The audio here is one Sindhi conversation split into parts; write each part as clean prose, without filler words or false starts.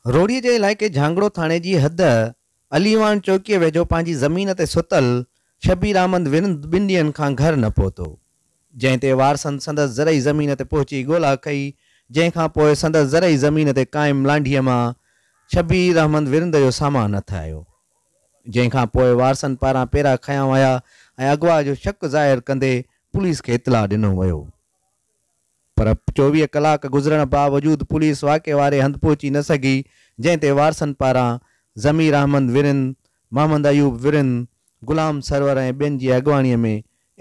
روهڙي جي علائقي جهانگڙو ٿاڻي جي حد عليواڻ چوڪيء ويجهو پنهنجي زمين تي ستل شبير احمد ورند ٻن ڏينهن کان گهر نه پهتو، جنهن تي وارثن سندس زرعي زمين تي پهچي ڳولا ڪئي، جنهن کان پوء سندس زرعي زمين تي قائم لانڍيء مان شبير احمد ورند جو سامان هٿ آيو، جنهن کان پوء وارثن پاران پيرا کنيا ويا ۽ اغوا جو شڪ ظاهر ڪندي پوليس کي اطلاع ڏنو ويو. پر 24 ڪلاڪ گذرڻ باوجود پوليس واقعي واري هنڌ پهچي نه سگهي، جنهن تي وارثن پاران ضمير احمد ورند، محمد ايوب ورند، غلام سرور ۽ ٻين جي اڳواڻي ۾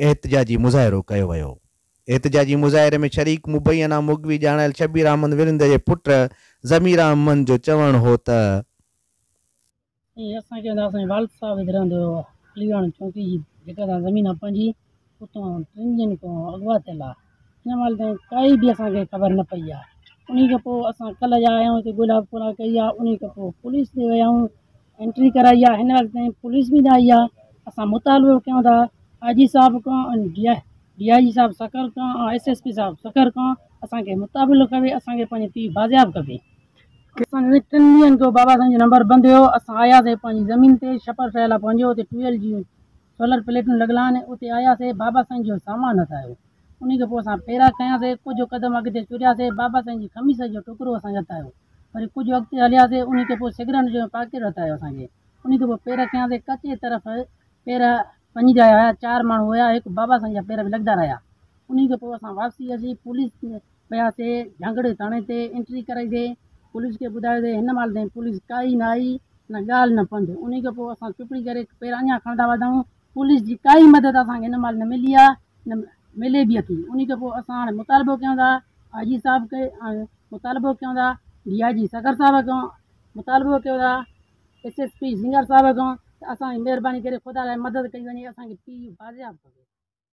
احتجاجي مظاهرو ڪيو ويو. احتجاجي مظاهري ۾ شريڪ مبينا مغوي ڄاڻايل شبير احمد ورند جي پٽ ضمير احمد جو چوڻ هو ته. ۽ اسان کي اسان جي والد صاحب هتي رهندو هيو عليواڻ چونڪي جي جيڪا تان زمين آ پنهنجي اتان ٽن ڏينهن کان اغوا ٿيل آ هن مهل تائين ڪائي به اسان کي خبر نه پئي آ انهي کان پوء اسان ڪلهه جا آيا آهيون هتي ڳولا ڦولا ڪئي آ انهي کان پوء پوليس ڏي ويا آهيون انٽري ڪرائي آ هن وقت تائين پوليس به نه آئي آ اسان مطالبو ڪيون ٿا آء جي صاحب کان ۽ ڊي I جي صاحب سکر کان ۽ ايس ايس پي صاحب سکر کان اسان کي مطالبو کپي اسان کي پنهنجي پيء بازياب کپي. اسان جي ٽن ڏينهن کان بابا سائين جو نمبر بند هيو اسان آياسي پنهنجي زمين تي ڇپر ٺهيل آ پنهنجو اتي ٽويل جون سولر پليٽون لڳل آهن اتي آياسي بابا سائين جو سامان هٿ آيو انهي کان پوء اسان پيرا کنياسي ڪجهه قدم اڳتي چرياسي بابا سائين جي قميص جو ٽڪرو اسان کي هٿ آيو وري ڪجهه اڳتي هلياسي انهي کان پوء سگرن جو پاڪيٽ هٿ آيو اسان کي انهي کان پوء پيرا کنياسي ڪچي طرف پيرا وڃي رهيا هيا چار ماڻهو هيا هڪ بابا سائين جا پير به لڳندا رهيا انهي کان پوء اسان واپسي اچي پوليس وياسي جهانگڙي ٿاڻي تي انٽري ڪرائي سي پوليس کي ٻڌايو سي هن مهل تائين پوليس ڪائي نه آئي نه ڳالهه نه پنڌ انهي کان پوء اسان چپڙي ڪري پير اڃا کڻندا وڌائون پوليس جي ڪائي مدد اسان کي هن مهل نه ملي آ نه ملي به اٿي انهي کان پوء اسان هاڻي مطالبو ڪيون ٿا آء جي صاحب کي مطالبو ڪيون ٿا ڊي I جي سکر صاحب کان مطالبو ڪيون ٿا ايس ايس پي سنگهار صاحب کان ته اسان جي مهرباني ڪري خدا لاء مدد ڪئي وڃي اسان کي پيء بازياب کپي.